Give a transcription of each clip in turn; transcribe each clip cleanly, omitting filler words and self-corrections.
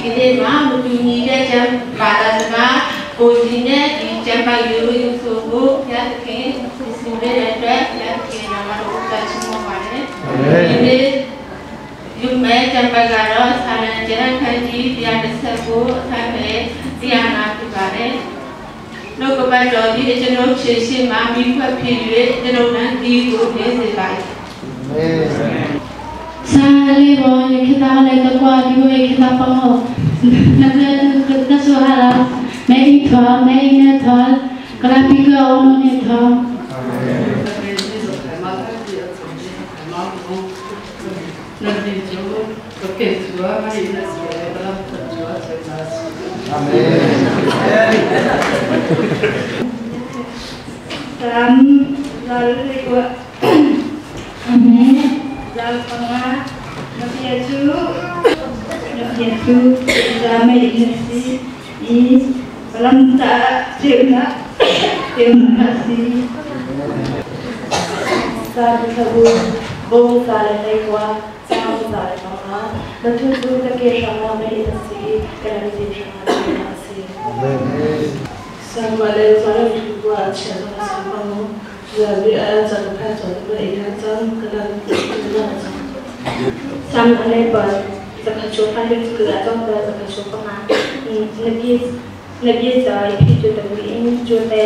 ဒီနေ့မှာမတူညီတဲ့ကျမ်းဘာသာစကားကိုစီနဲ့ဒီကျမ်းပိုက်ရိုးရုပ်ဆိုကိုဘုရားသခင်စီစဉ်ပေးတဲ့အတွက်ဘုရားသခင်နာမတော်ကိုချီးမွမ်းပါတယ်။ဒီနေ့ယူမဲကျမ်းပိုက်ကတော့ဆာလံကျမ်းခန်းကြီး139အခန်းငယ်105ဖြစ်ပါတယ်။နှုတ်ကပတ်တော်ဒီကျွန်ုပ်ဖြည့်ရှိမှမိခွက်ဖြစ်၍ကျွန်ုပ်นั้นဒီကိုမြင်စေပါ၏။ Sa li bo ye kita le ka kwa di bo ye kita pa mo na ka na su hala me i thwa me i ne thwa kala pi ka o no ne thwa. Sam lalu wa Amen. Lalu panga na pia chu la me si i lam ta cheu na cheu na si sa thabu bo sa le nei kwa sa sa le pa ma na thu thu ka ke shanga me ina si ka na si shanga me na si. Sang ma le za le thu kwa che na sa pa mo ya bi a za le pha za le i ha chang ka na na sa. Sam ale ba zakha chu pa le ku a chong ba zakha chu pa ma na bi na bi za i phi chu ta wi in chu te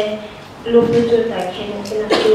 lu pu chu ta khen na chu.